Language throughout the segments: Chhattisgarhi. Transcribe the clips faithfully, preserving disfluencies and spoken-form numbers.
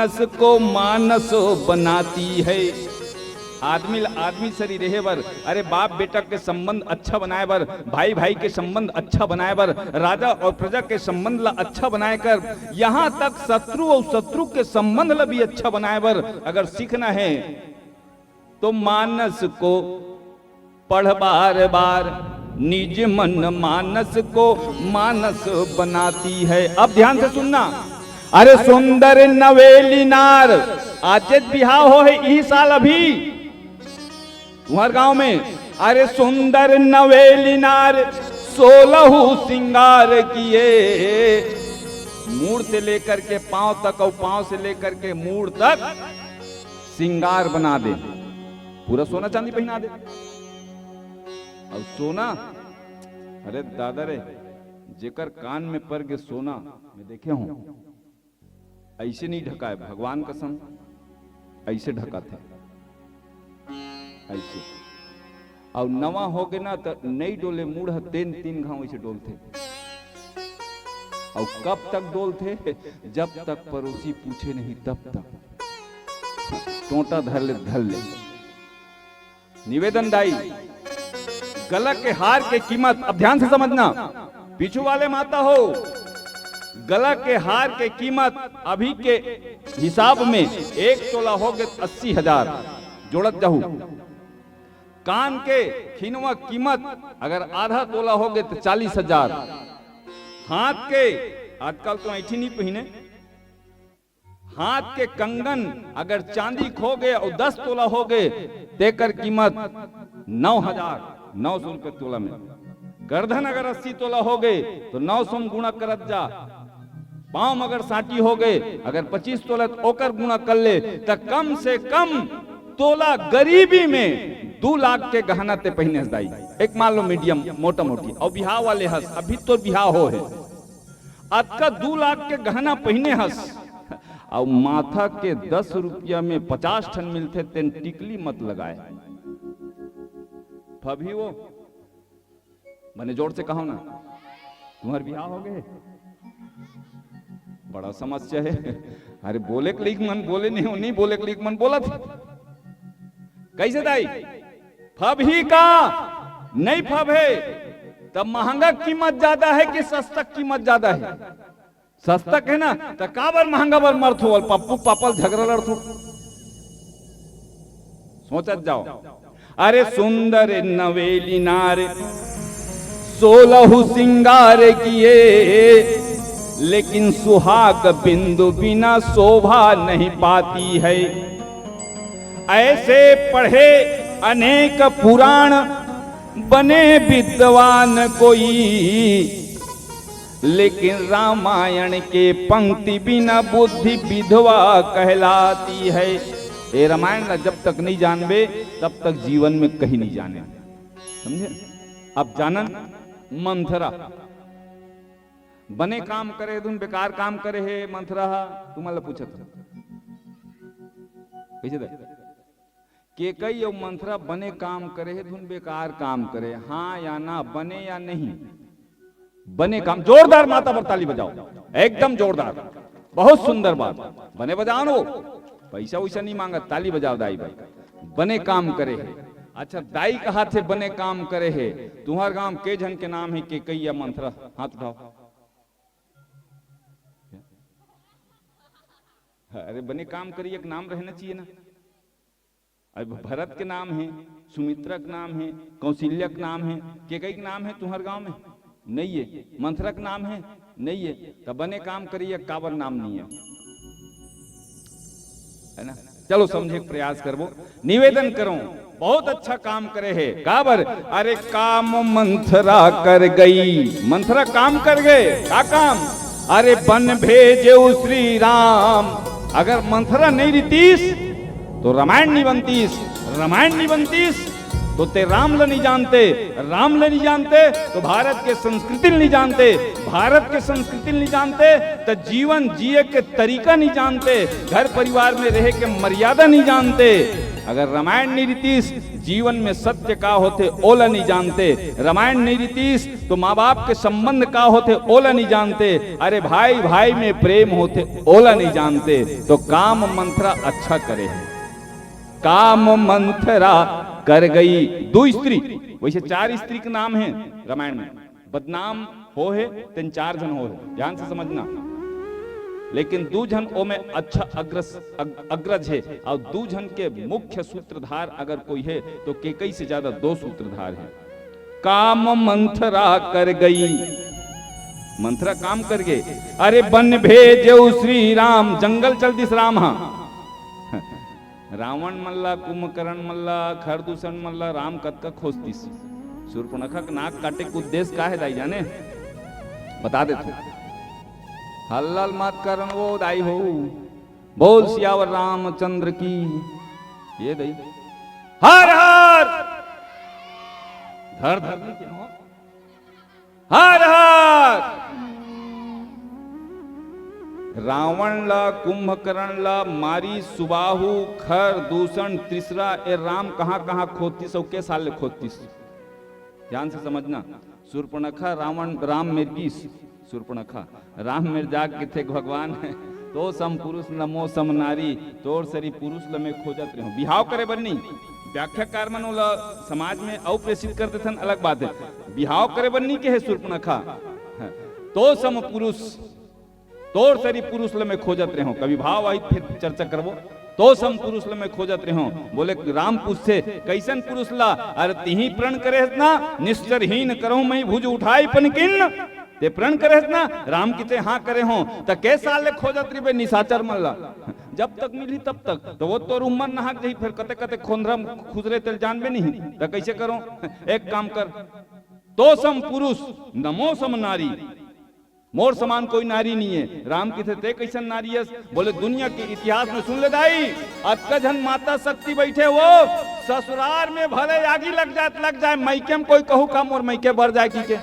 मानस को मानस बनाती है। आदमी ल आदमी सरी रहे बर, अरे, बाप बेटा के संबंध अच्छा बनाए बर, भाई भाई के संबंध अच्छा बनाए बर, राजा और प्रजा के संबंध ला अच्छा बनाए कर, यहाँ तक शत्रु और शत्रु के संबंध ला भी अच्छा बनाए बर अगर सीखना है, तो मानस को पढ़ बार बार, निज मन मानस को मानस बनाती है। अब ध्यान से सुनना। अरे, सुंदर नवेली नार, आज बिहाव हो है इही साल अभी तुम्हार गांव में। अरे, सुंदर नवेली नार, सोलहु सिंगार किए। मूड़ से लेकर के पांव तक और पांव से लेकर के मूड़ तक सिंगार बना दे, पूरा सोना चांदी पहिना दे। अब सोना, अरे दादा रे, जेकर कान में पर गे सोना, मैं देखे हूं, ऐसे नहीं ढकाए, भगवान कसम, ऐसे ढकाथे, ऐसे। और नवा हो गे ना, तो नई डोले मूड़ ह, तेन तीन घाव ऐसे डोलथे। और कब तक डोलथे? जब तक पड़ोसी पूछे नहीं, तब तक। टोंटा धर ले, धर ले। निवेदन दाई, गला के हार के कीमत, अब ध्यान से समझना, पीछू वाले माता हो, गला के हार के कीमत अभी के हिसाब में एक तोला हो गे अस्सी हजार, जोड़त जाहू। कान के खिनवा कीमत अगर आधा तोला हो गे तो चालीस हजार। हाथ के, आजकल तो ऐठी नहीं पहिने, हाथ के कंगन अगर चांदी खो गे और दस तोला हो गे, तेकर कीमत नौ हजार, नौ सौ रुपये तोला में। करधन अगर अस्सी तोला हो गे, तो नौ सौ में गुणा करत जा। पाँव में अगर सांटी हो गे, अगर पच्चीस तोला, तो ओकर गुणा कर ले, त कम से कम तोला गरीबी में दू लाख के गहना ते पहिने हस दाई। एक मान लो medium, मोटा मोटी, और बिहाव वाले हस, अभी तो बिहाव हो है, अतका दू लाख के गहना पहिने हस, अउ माथा के दस रुपया में पचास ठन मिलथे, तेन टिकली मत लगाए। फबही वो, बने जोर से कहो ना, तुम्हार बिहाव हो गे? बड़ा समस्या है। अरे बोले के लइक मन बोले नहीं हो, नहीं बोले के लइक मन बोलत। कैसे दाई? फबही का? नहीं फबहे। तब महंगा कीमत ज्यादा है कि सस्ता कीमत ज्यादा है? सस्ता के ना, त काबर महंगा बर मरथो, अउ पप्पू पापा ल झगरा लड़थो। सोचत जाओ। अरे सुंदर नवेली नार, सोलहु सिंगार किए, लेकिन सुहाग बिंदु बिना शोभा नहीं पाती है। ऐसे पढ़े अनेक पुराण, बने विद्वान कोई, लेकिन रामायण के पंक्ति बिना बुद्धि विधवा कहलाती है। ए रामायण ला जब तक नहीं जानबे, तब तक जीवन में कहीं नहीं जाने। समझे? अब जानन मंथरा, बने काम करे धुन बेकार काम करे हे मंथरा हा, तुमन ला पूछत हूँ। कैसे दे? केकई अउ मंथरा बने काम करे हे, धुन बेकार काम करे, हाँ या ना, बने या नहीं? बने काम। जोरदार माता बर ताली बजाओ, एकदम जोरदार, बहुत सुंदर बात। बने बजाओ नो, पैसा वैसा नहीं मांगत, ताली बजाओ दाई भाई, बने काम करे हे। अच्छा, दाई कहा थे बने काम करे हे, तुम्हार गांव के झन के नाम हे केकई या मंथरा? हाथ उठाओ। अरे बने काम करिए, एक नाम रहना चाहिए ना। अब भरत के नाम हे, सुमित्रा के नाम हे, कौशल्या के नाम हे, केकई के नाम हे तुम्हार गांव में? नहीं है। मंथरा के नाम हे? नहीं है। तब बने काम करिए, काबर नाम नहीं है, है ना? चलो समझे के प्रयास करबो, निवेदन करो, बहुत अच्छा काम करे हे। काबर? अरे काम मंथरा कर गई, मंथरा काम कर गए। का काम? अरे बन भेजे श्री राम। अगर मंथरा नहीं रहतीस तो रामायण नहीं बनतीस, रामायण नहीं बनतीस तो ते राम ल नहीं जानते, राम ल नहीं जानते तो भारत के संस्कृति ल नहीं जानते, भारत के संस्कृति ल नहीं जानते तो जीवन जिए के तरीका नहीं जानते, घर परिवार में रहे के मर्यादा नहीं जानते। अगर रामायण नहीं रहितिस, जीवन में सत्य का होथे, ओला नहीं जानते। रामायण नहीं रहितिस, तो माँ बाप के संबंध का होथे, ओला नहीं जानते। अरे भाई भाई में प्रेम होथे, ओला नहीं जानते। तो काम मंथरा अच्छा करे हे। काम मंथरा कर गई दू स्त्री, वैसे चार स्त्री के नाम हे रामायण में। बदनाम हो हे, तेन चार झन हो हे, ध्यान से समझना। लेकिन दू झन ओमे अच्छा अग्रस-, अग-, अग्रज हे, और दू झन के मुख्य सूत्रधार अगर कोई हे, तो केकई से ज्यादा दो सूत्रधार हे। काम मंथरा कर गई, मंथरा काम कर गए। अरे बन भेजेउ श्री राम, जंगल चल दिस राम हा। रावण मन ला, कुंभकर्ण मन ला, खरदूषण मन ला राम कतका खोजतिस। सूर्पणखा के नाक काटे के उद्देश्य का हे दाई जाने? बता देथों। हल्ला ल मत करन वो दाई हो। बोल सियावर रामचंद्र की। ये दाई। हर हर। धर धर नहीं के हो। हर हर। रावण ला, कुंभकर्ण ला मारी, सुबाहु, खर, दूषण, त्रिसरा, ए राम कहाँ कहाँ खोजतिस अउ के साल ले खोजतिस? ध्यान से समझना, सूर्पणखा रावण, राम मेर गिस, सूर्पणखा राम मेर जाके कथे, भगवान, तो सम पुरुष न मो सम नारी, तोर सरी पुरुष ल मैं खोजत रेहों। बिहाव करे बर नहीं, व्याख्याकार मन ओला समाज में अउ प्रेषित कर देथन, अलग बात हे। बिहाव करे बर नहीं कहे सूर्पणखा, तो सम पुरुष, तोर सरी पुरुष ल मैं खोजत रेहों। कभी भाव आही फिर चर्चा करबो। तो सम पुरुष ल मैं खोजत रेहों। बोले राम पूछथे, कइसन पुरुष ला? अरे तिही प्रण करे हस ना, निश्चरहीन करहूं मही भुज उठाई पन किन्न। ते प्रण करे हस ना? राम कथे हाँ करे हों। त के साल ले खोजत रहिबे निशाचर मन ला? जब तक मिलही तब तक। त वो तोर उम्र नहाक जही, फेर कते कते खोंधरा खुसरे तेल जानबे नहीं। त कइसे करों? एक काम कर, तो सम पुरुष न मो सम नारी, मोर समान कोई नारी नहीं हे। राम कथे ते कइसन नारी हस? बोले दुनिया के इतिहास में सुन ले दाई, अतका झन माता शक्ति बइठे हो, ससुरार में भले आगी लग जाए त लग जाए, मइके में कोई कहू का मोर मइके बर जाए कहिके।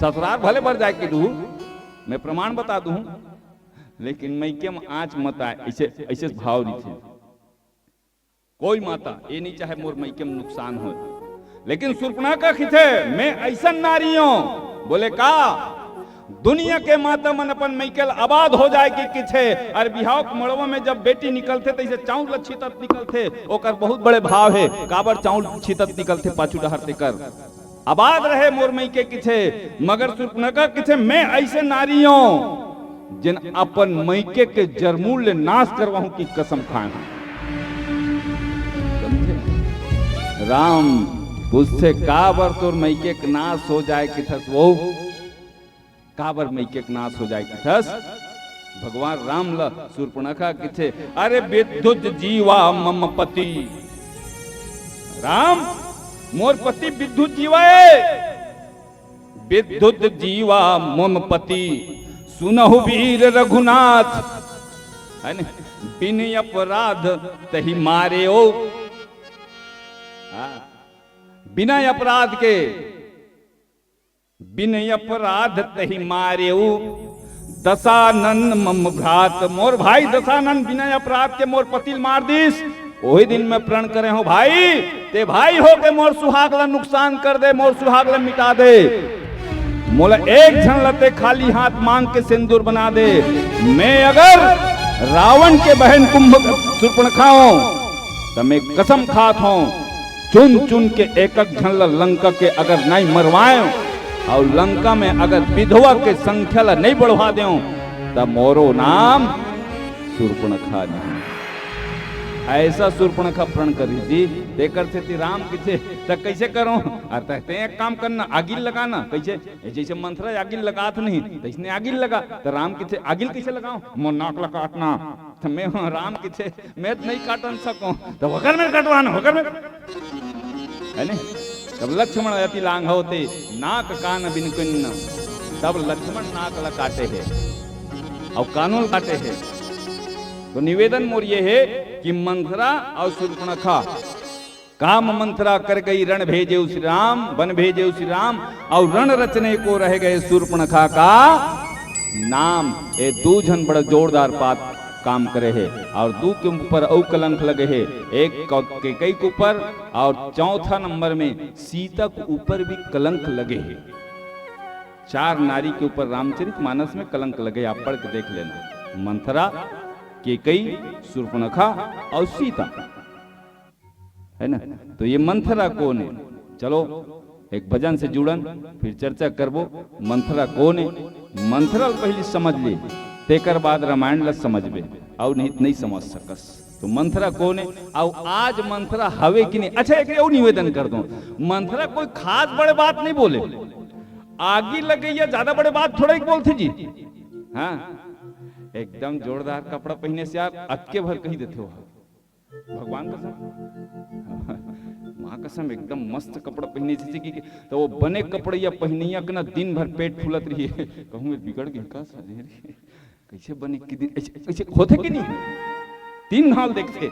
ससुरार भले बर जाए कहि दूहूं, मैं प्रमाण बता दूहूं, लेकिन मइके में आँच मत आए, अइसे, अइसे भाव रहिथे। कोई माता ये नहीं चाहे मोर मइके में नुकसान होय, लेकिन सूर्पणखा कथे मैं अइसन नारी हों। बोले का? दुनिया के माता मन अपन मइके ल आबाद हो जाए कहिके कथे। अरे बिहाव के मड़वा में जब बेटी निकलथे त अइसे चाउर ल छितत निकलथे, ओकर बहुत बड़े भाव हे। काबर चाउर छितत निकलथे पाछू डहर तेकर आबाद रहे मोर मइके कथे। मगर सूर्पणखा कथे मैं अइसे नारी हों जेन अपन मइके के जरमूल ले नाश करवाहूं कहिके कसम खाए हों। समझे? राम पूछथे काबर तोर मइके के नाश हो जाए कथस वो? काबर मइके के नाश हो जाए कथस? भगवान राम ल सूर्पणखा कथे, अरे विद्युत जीवा मम पति। राम, मोर पति विद्युत जीवा हे। विद्युत जीवा मम पति, सुनहु वीर रघुनाथ। हे न? बिन अपराध तहि मारेउ। हाँ। बिना अपराध के, बिन अपराध तहि मारेउ, दशानन मम भ्रात। मोर भाई दशानन बिना अपराध के मोर पति ल मार दिस। ओही दिन मैं प्रण करे हों भाई, ते भाई होके मोर सुहाग ला नुकसान कर दे, मोर सुहाग ला मिटा दे। मोला एक झन ला ते खाली हाथ मांग के सिंदूर बना दे। मैं अगर रावण के बहन कुंभ सूर्पणखा हों, त मैं कसम खात हों, चुन चुन के एक एक झन ल लंका के अगर नहीं मरवाएं अउ लंका में अगर विधवा के संख्या ल नहीं बढ़वा दें, त मोरो नाम सूर्पणखा नहीं। अइसा सूर्पणखा प्रण करिस जी, तेकर सेती राम कथे, त कइसे करों? अरे त तें एक काम करना, आगी ल लगाना। कइसे? ए, जइसे मंथरा आगी ल लगात नहीं, तइसने आगी ल लगा। त राम कथे, आगी ल कइसे लगाओं? मोर नाक ल काटना। त मैं, राम कथे, मैं त नहीं काटन सकों। त ओकर मेर कटवाना, ओकर मेर। हे न? तब लक्ष्मण अति लांघव ते, नाक कान बिन किन्न। तब लक्ष्मण नाक ल काटे हे, अउ कानो ल काटे हे। तो निवेदन मोर ये हे कि मंथरा अउ सूर्पणखा, काम मंथरा कर गई रण भेजेउ श्री राम, बन भेजेउ श्री राम, अउ रण रचने को रह गए सूर्पणखा का नाम। ए दू झन बड़ा जोरदार बात काम करे हे, और दू के ऊपर अउ कलंक लगे हे, एक क-, केकई के ऊपर, और चौथा नंबर में सीता के ऊपर भी कलंक लगे हे। चार नारी के ऊपर रामचरित मानस में कलंक लगे, आप पढ़ के देख लेना। मंथरा, केकई, शूर्पणखा और सीता, है ना? तो ये मंथरा कौन है? चलो, एक भजन से जुड़न, फिर चर्चा करबो। मंथरा कौन है? मंथरा ल पहली समझ ले, तेकर बाद रामायण ल समझबे, और नहीं, नहीं समझ सकस। तो मंथरा कौन है? और आज मंथरा हवे कि नहीं? अच्छा, एक और निवेदन कर दो, मंथरा कोई खास बड़े बात नहीं बोले। आगी लगइया ज्यादा बड़े बात थोड़ा ही बोलथे जी। हाँ, एकदम जोरदार कपड़ा पहिने से यार, अतके भर कही देथे हो। भगवान कसम, माँ कसम, एकदम मस्त कपड़ा पहिने जैसे कि, तो वो बने कपड़इया पहिनइया के ना दिन भर पेट फूलत रही है। कहूँ मैं बिगड़ गई का सारे रे? कैसे बने कि दिन ऐसे, ऐसे होथे कि नहीं? तीन घाल देखथे।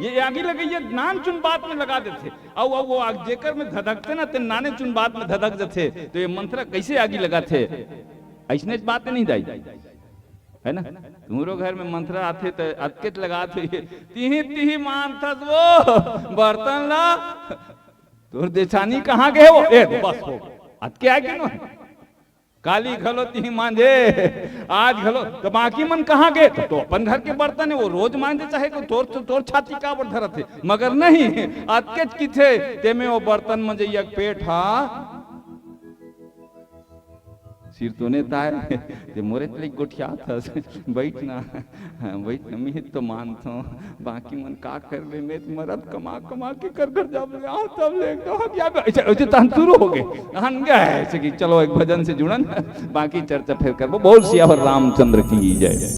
ये आगी लगइया नान चुन बात में लगा देथे। अउ, अउ वो आग जेकर में धधकथे ना, ते नाने चुन बात में धधक जथे। तो ये मंथरा कैसे आगी लगाथे? ऐसने बात नहीं दाई, है ना? तुम्हरो घर में मंथरा आथे तो अतकेच लगात होही, तिही तिही मांजथस वो बर्तन ला। तोर देछानी कहाँ गे वो? ए, बस हो, अतके आगे न। काली घलो तिही मांजे, आज घलो। तो बाकी मन कहाँ गे? तो, तो अपन घर के बर्तन है, वो रोज मांजे, चाहे को तोर, तोर छाती का बर धरत है, मगर नहीं, अतकेच किथे, तेमे वो बर्तन मंजइया के पेट हा सिर तो ने ताय, ते मोरे तले गोठियाथस। बैठ ना, हाँ, बैठ ना, मैं तो मानथों, बाकी मन का करबे, मैं तो मरद कमा कमा के कर घर जाब ले, आ, तब ले, तो हम या, ऐसे, ऐसे तहन शुरू हो गए, तहन गए, ऐसे कि चलो एक भजन से जुड़न, बाकी चर्चा फिर करबो। बोल सियावर रामचंद्र की जय।